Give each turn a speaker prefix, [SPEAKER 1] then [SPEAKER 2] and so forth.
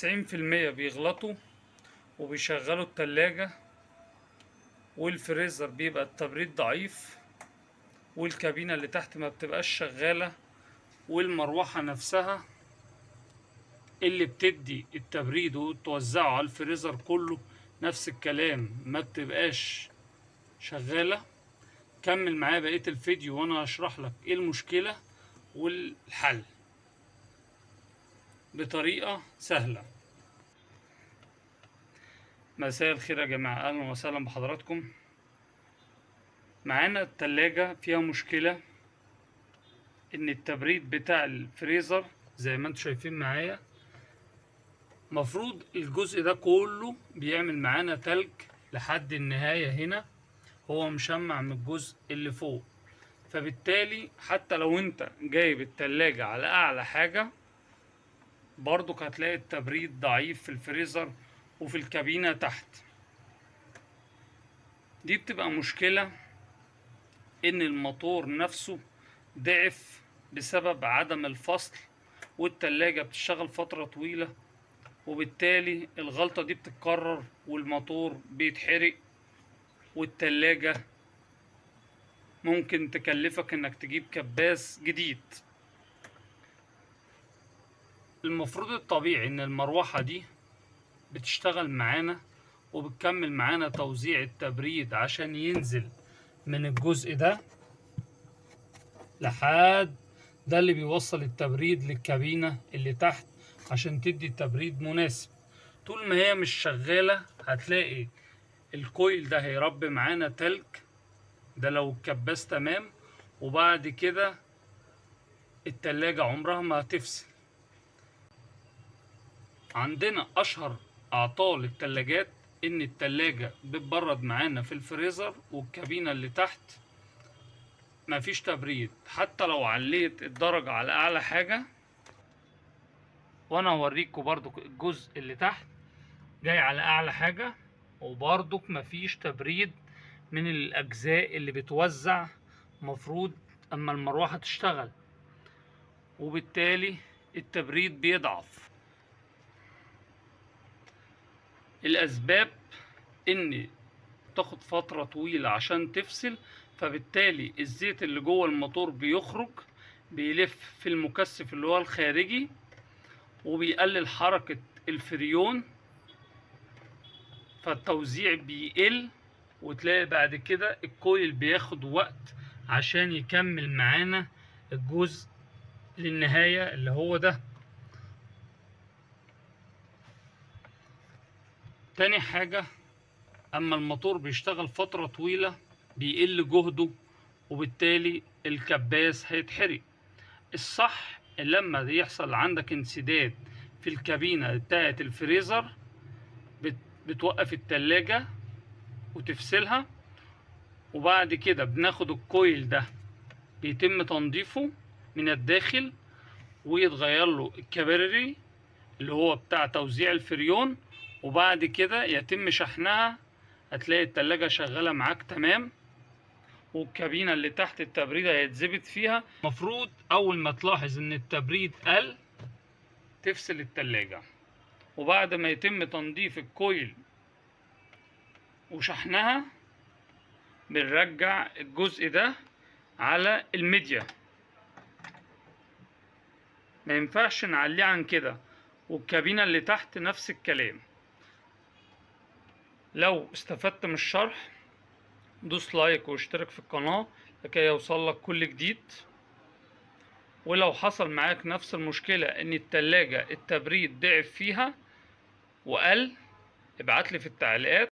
[SPEAKER 1] 90% بيغلطوا وبيشغلوا التلاجة والفريزر بيبقى التبريد ضعيف، والكابينة اللي تحت ما بتبقاش شغالة، والمروحة نفسها اللي بتدي التبريد وتوزعه على الفريزر كله نفس الكلام ما بتبقاش شغالة. كمل معايا بقية الفيديو وانا هشرح لك ايه المشكلة والحل بطريقة سهلة. مساء الخير يا جماعة، اهلا وسهلا بحضراتكم. معانا التلاجة فيها مشكلة ان التبريد بتاع الفريزر زي ما انتم شايفين معايا، مفروض الجزء ده كله بيعمل معانا تلج لحد النهاية، هنا هو مشمع من الجزء اللي فوق، فبالتالي حتى لو انت جايب التلاجة على اعلى حاجة برضك هتلاقي التبريد ضعيف في الفريزر وفي الكابينة تحت. دي بتبقى مشكلة ان الموتور نفسه ضعف بسبب عدم الفصل، والتلاجة بتشتغل فترة طويلة، وبالتالي الغلطة دي بتتكرر والموتور بيتحرق، والتلاجة ممكن تكلفك انك تجيب كباس جديد. المفروض الطبيعي ان المروحة دي بتشتغل معانا وبتكمل معانا توزيع التبريد عشان ينزل من الجزء ده لحد ده اللي بيوصل التبريد للكابينة اللي تحت عشان تدي التبريد مناسب. طول ما هي مش شغالة هتلاقي الكويل ده هيربي معانا تلج، ده لو الكباس تمام، وبعد كده التلاجة عمرها ما هتفصل. عندنا اشهر اعطال التلاجات ان التلاجة بتبرد معانا في الفريزر والكابينة اللي تحت مفيش تبريد، حتى لو عليت الدرجة على اعلى حاجة. وانا هوريكم برضو الجزء اللي تحت جاي على اعلى حاجة وبرضو مفيش تبريد من الاجزاء اللي بتوزع مفروض اما المروحة تشتغل، وبالتالي التبريد بيضعف. الاسباب ان تاخد فترة طويلة عشان تفصل، فبالتالي الزيت اللي جوه الموتور بيخرج بيلف في المكثف اللي هو الخارجي وبيقلل حركة الفريون، فالتوزيع بيقل، وتلاقي بعد كده ال coil بياخد وقت عشان يكمل معانا الجزء للنهاية اللي هو ده. تاني حاجة، اما الموتور بيشتغل فترة طويلة بيقل جهده وبالتالي الكباس هيتحرق. الصح لما يحصل عندك انسداد في الكابينة بتاعة الفريزر بتوقف التلاجة وتفصلها، وبعد كده بناخد ال coil ده بيتم تنظيفه من الداخل ويتغير له ال capillary اللي هو بتاع توزيع الفريون، وبعد كده يتم شحنها. هتلاقي التلاجة شغالة معاك تمام، والكابينة اللي تحت التبريد هيتظبط فيها. المفروض اول ما تلاحظ ان التبريد قل تفصل التلاجة، وبعد ما يتم تنظيف ال coil وشحنها بنرجع الجزء ده على الميديا، ما ينفعش نعليه عن كده. والكابينة اللي تحت نفس الكلام. لو استفدت من الشرح دوس like واشترك في القناة لكي يوصل لك كل جديد. ولو حصل معاك نفس المشكلة ان التلاجة التبريد ضعف فيها وقل، ابعتلي في التعليقات.